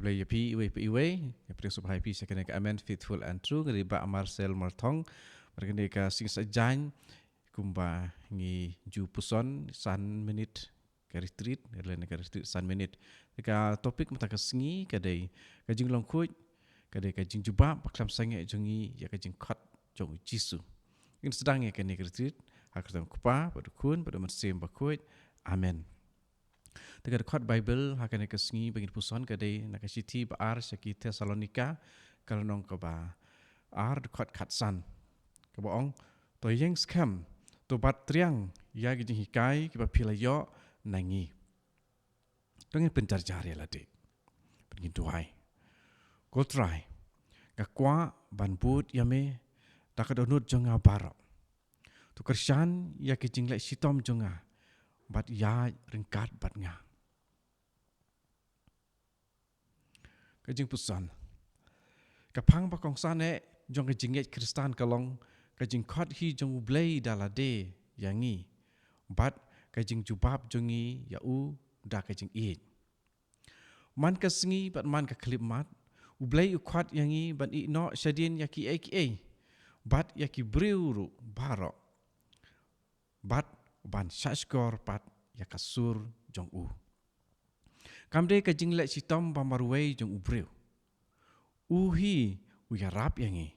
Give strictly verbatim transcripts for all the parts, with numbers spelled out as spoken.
Khublei ïa phi iwei pa iwei, ïa phi sngewbha ïa phi sha kane ka Amen Faithful and True, nga dei Bah Marcel Marthong. Bad kane ka sngi Saitjaiñ kumba ngi ju puson san minit ka retreat, nga leh ka retreat san minit. Ka topic mynta ka sngi ka dei ka jinglong khuid, ka dei ka jingjubab ba khlem sangeh jong ngi ïa ka jingkhot jong u Jisu. Ngin sdang ïa kane ka retreat ha ka kyrteng u Kpa bad u Khun bad u Mynsiem Bakhuid. Amen. Te ka dkhot Baibl ha kane ka sngi ba ngin puson ka dei na ka shithi ba ar sha ki Thessalonika, ka lynnong kaba ar, dkhot khatsan, kaba ong, to ïeng skhem, to bat triang ïa ki jinghikai kiba phi la ïoh na ngi. To ngin pynjarjar ïa lade. Pynduwai. Ko Trai, nga kwah ban bud ïa me da ka dohnud jong nga baroh. To kyrshan ïa ki jingleh shitom jong nga bad ïaid ryngkat bad nga. Ka jingpuson. Ka phang ba kongsan eh jong ka jingngeit Khristan ka long ka jingkhot hi jong U Blei da lade ïa ngi, bad ka jingjubab jong ngi ïa u da ka jingïeit. Man ka sngi bad man ka khyllipmat, U Blei u khot ïa ngi ban ïehnoh shadien ïa kiei kiei bad ïa ki briew ruh baroh, bad ban shahshkor pat ïa ka sur jong u. Kam dei ka jingleh shitom ba marwei jong u briew. U hi u ïarap ïa ngi.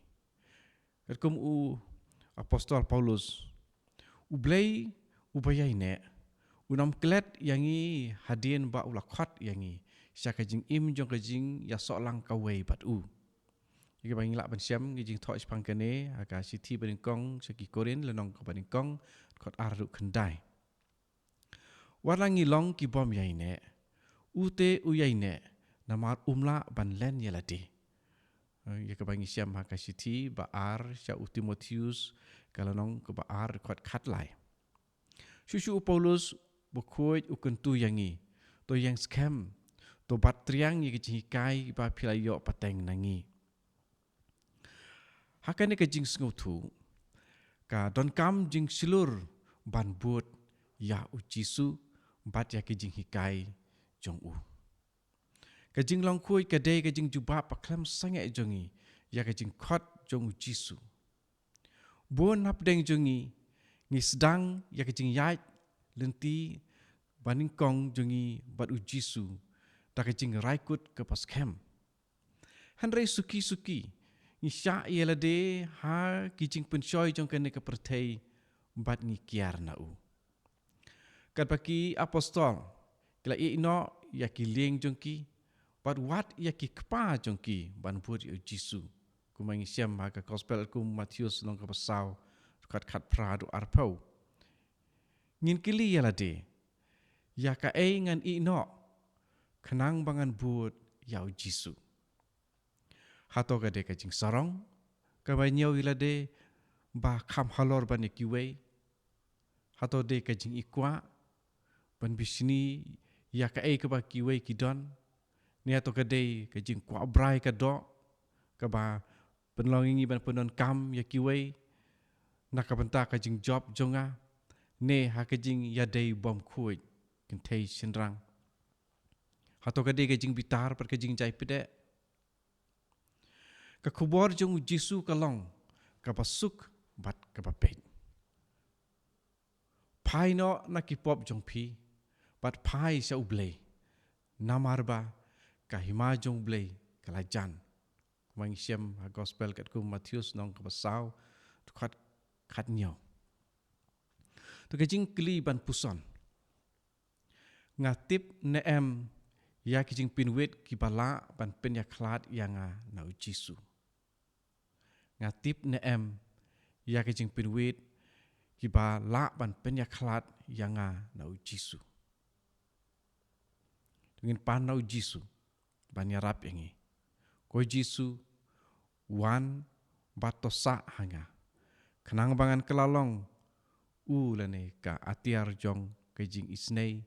Katkum u apostol Paulus, U Blei uba ïaineh, un ym klet ïa ngi hadien ba u la khot ïa ngi sha ka jingim jong ka jingïasoh lang kawei bad u. Ïa kaba ngi lah ban shem, ngi jingthoh shaphang kane ha ka shithi banyngkong sha ki Korinth, lynnong kaba nyngkong, dkhot ar haduh khyndai. Wat la ngi long ki bym ïaineh, u te u ïaineh, namar um lah ban len ïa lade. Eh, ïa kaba ngi shem ha ka shithi ba ar sha u Timotheus, ka lynnong kaba ar, dkhot khatlai. Shuh shuh u Paulus bakhuid u kyntu ïa ngi, to ïeng skhem, to bat triang ïa ki jinghikai ba phi la ïoh pateng na ngi. Ha kane ka jingsngewthuh, ka donkam jingshlur ban bud ïa u Jisu bad ïa ki jinghikai jong u. Ka jinglong khuid ka dei ka jingjubab ba khlem sangeh jong ngi ïa ka jingkhot jong u Jisu. Bun hapdeng jong ngi, ngi sdang ïa ka jingïaid lynti banyngkong jong ngi bad u Jisu da ka jingrai kut kaba skhem. Hynrei suki suki ngi shah ïa lade ha ki jingpynshoi jong kane ka pyrthei bad ngi kiar na u. Katba ki apostol ki la ïehnoh ïa ki lieng jong ki, bad wat ïa ki kpa jong ki ban bud ïa u Jisu. Kumba ngi shem ha ka gospel kum u Mathaios lynnong kaba saw, dkhot khatphra haduh arphew. Ngin kylli ïa lade, ïa kaei ngan ïehnoh khnang ba ngan bud ïa u Jisu? Hato ka dei ka jingsarong kaba ñiew ïa lade ba kham halor ban ïa kiwei? Hato dei ka jingikwah ban bishni ïa kaei kaba kiwei ki don? Ne hato ka dei ka jingkwah brai ka doh kaba pynlong ïa ngi ban pyndonkam ïa kiwei na ka bynta ka jingjop jong nga, ne ha ka jingïadei bymkhuid kynthei shynrang? Hato ka dei ka jingbitar bad ka jingjai pdeng? Ka khubor jong u Jisu ka long kaba suk bad kaba peit. Phai noh na ki pop jong phi bad phai sha U Blei, namar ba ka hima jong U Blei ka la jan. Kumba ngi shem ha gospel katkum u Mathaios lynnong kaba saw, dkhot khathynñiew. To ka jingkylli ban puson. Nga tip ne em ïa ki jingpynwit kiba lah ban pynïakhlad ïa nga na u Jisu? Nga tip ne em ïa ki jingpynwit kiba lah ban pynïakhlad ïa nga na u Jisu? To ngin pan na u Jisu ban ïarap ïa ngi. Ko Jisu, wan bad to sah ha nga, khnang ba ngan kylla long u lane ka atiar jong ka jingisynei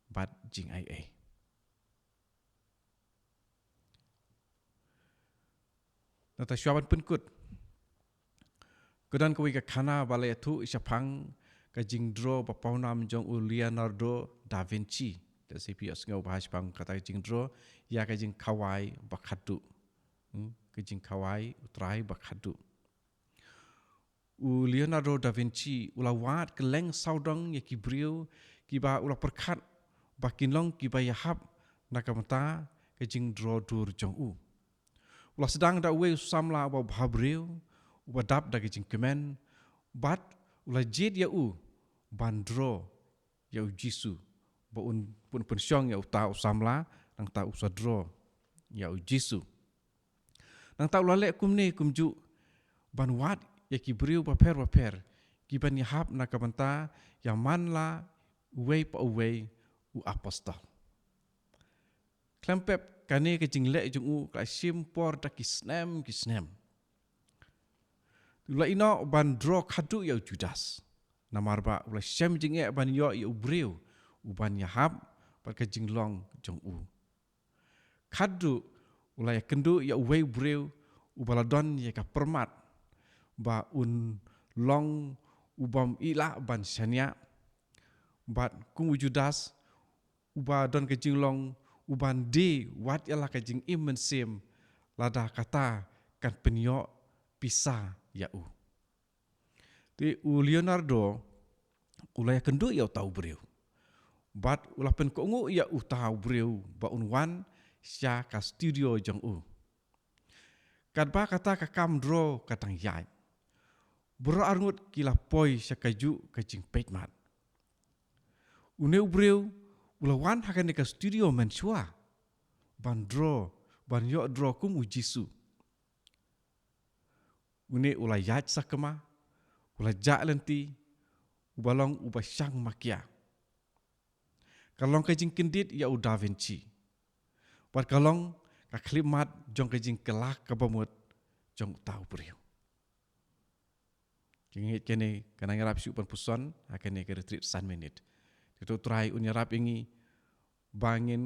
bad jingaiei. Nangta shuwa ban pynkut, ka don kawei ka khana ba la ïathuh shaphang ka jingdro ba pawnam jong u Leonardo da Vinci, Lehse phi ïohsngew bha shaphang kata ka jingdraw ïa ka jingkhawai ba khatduh. Hmm, ka jingkhawai u trai ba khatduh. U Leonardo da Vinci u la wad kylleng sawdong ïa ki briew kiba u la pyrkhat ba kin long kiba ïahap na ka bynta ka jingdraw dur jong u. U la sdang da uwei u samla uba bhabriew, uba dap da ka jingkmen, bad u la jied ïa u ban draw ïa u Jisu, ba un pyn, pynshong ïa uta u samla, nangta u sa draw ïa u Jisu. Nangta u la leh kumne kumjuh ban wad ïa ki briew bapher bapher kiban ïahap na ka bynta ïa man la uwei pa uwei u apostol. Khlem pep kane ka jingleh jong u ka la shim por da ki snem ki snem. U la ïehnoh ban draw khatduh ïa u Judas. Namar ba u la shem jingeh ban ïoh ïa u briew uban ïahap bad ka jinglong jong u. Khatduh u la ïakynduh ïa uwei u briew uba la don ïa ka pyrmat ba un long u bym ïehnoh ban shaniah, bad kum u Judas uba don ka jinglong uban die wat ïa la ka jingim mynsiem, lada kata kan pynïoh pisa ïa u. Te u Leonardo u la ïakynduh ïa uta u briew, bad u la pynkohnguh ïa uta u briew ba un wan sha ka studio jong u. Katba kata ka kam draw ka dang ïaid, baroh arngut ki la poi sha kajuh ka jingpeitmat. Une u briew u la wan ha kane ka studio mynshuwa ban draw, ban ïoh draw kum u Jisu. Une u la ïaid sakma, u la jah lynti, uba long uba shang makia. Ka long ka jingkyndit ïa u Da Vinci, bad ka long ka khyllipmat jong ka jingkylla kaba mut jong uta u briew. Ki ngeit kane ka nang ïarap shuh ban puson ha kane ka retreat san minit. Te to u Trai un ïarap ïa ngi ba ngin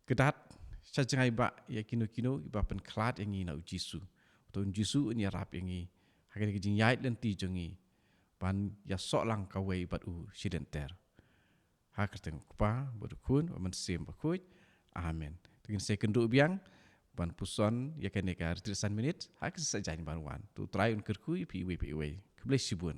kdat sha jngai ba ïa kino kino kiba pynkhlad ïa ngi na u Jisu. To u Jisu un ïarap ïa ngi ha kane ka jingïaid lynti jong ngi ban ïasoh lang kawei bad u shilynter. Ha ka kyrteng u Kpa bad u Khun bad u Mynsiem Bakhuid. Amen. To ngin sa ïakynduh biang ban puson ïa kane ka retreat san minit ha ka sngi Saitjaiñ ban wan. To u Trai un kyrkhu ïa phi iwei pa iwei. Khublei shibun.